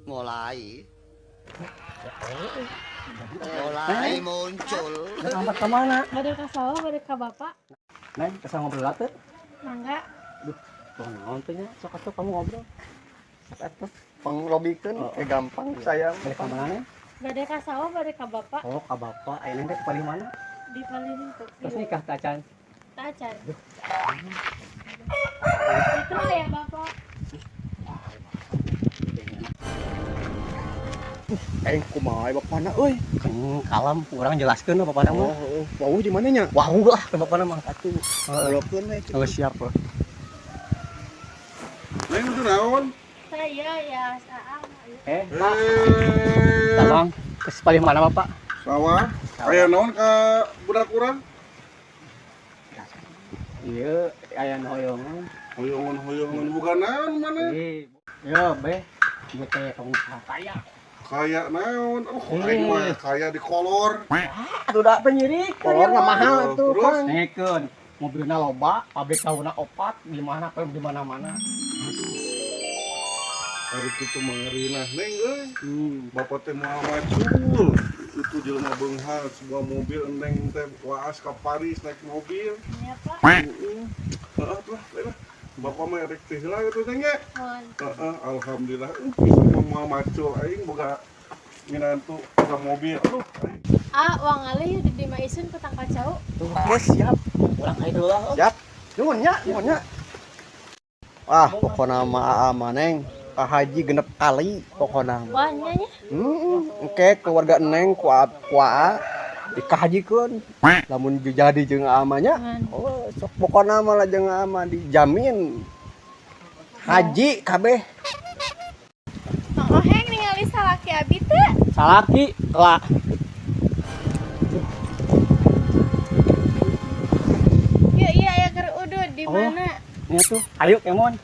Mulai. Mulai muncul. Amat ka mana? Bade ka sawah, bade ka bapak. Neng, kesana ngobrol atuh. Mangga. Duh, tuh naon teh nya? Sok atuh kamu ngobrol. Sok atuh. Penglobikeun Oh. eh gampang sayang. Bade ka mana, Neng? Bade ka sawah, bade ka bapak. Oh, ka bapak. Aya Neng teh paling mana? Di paling itu. Terus nikah teh acan. Tacan. Itu ya bapak. Kumaha bapana euy? Kan kalem, urang jelaskeun lah bapana mah. Oh, heeh. Wawuh di mana nya? Wah, lah ke bapana mah atuh. Ngobrolkeun we. Oh, siap. Oh. Neng itu naon? Saya ya saam. Eh, Pak. Tabang, ke paling mana Bapak? Sawah. Aya naon ka budak urang? Iya, aya nu hoyongan. Hoyongan-hoyongan bukan naon mana? Eh, yo, be. Ieu teh pengusaha kaya. Kaya naon? Oh, aing mah kaya di kolor. Aduh, da penyirik. Kolorna mahal atuh, Terus? Kang. Nengekeun, mobilna loba, pabrik tahuna opat, di mana di mana-mana. Hari kitu mah ngerinah Neng euy. Hmm. Bapak teh moal macul. Itu jelema beunghar sebuah mobil neng teh waas ka Paris naik mobil. Ya pak. Heeh. Heeh tuh, lah. Bapak mah rek teh heula gitu teh nya. Mohon. Heeh, alhamdulillah. Bisa mah moal macul aing boga minantu boga mobil. Aduh, aing. Ah, uang ngalih di Bima Isun ke Tangkal Cau. Oke, siap. Urang ka itu lah. Siap. Nuhun nya, nuhun nya. Wah, pokona mah aa mah Neng. Ka haji genep kali pokona mah. Wah, nya nya. Heeh, engke keluarga Neng ku ku aa dikahajikeun. Lamun jadi jeung aa mah nya. Oh, sok pokona mah lah jeung aa mah dijamin. Haji kabeh. Mang Oheng ningali salaki abi teu? Salaki lah. Iya iya aya keur udud di Oh. mana? Ini tuh, ayo kemon.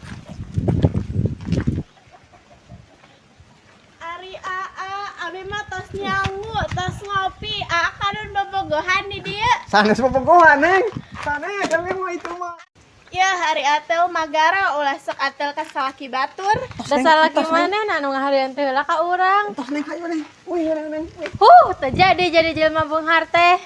Ari aa, abi mah tos nyangu, tos ngopi, aa kadon bobogohan di dieu. Sanes bobogohan, Neng. Sanes abi mah itu mah. Ya hari atel magara ulah sok atel ka salaki batur. Da salaki mana na nu ngaharian teh heula ka urang. Tos Neng hayu Neng. Wih, Neng, Neng. Wih. Huh, teu jadi jadi jelema beunghar teh.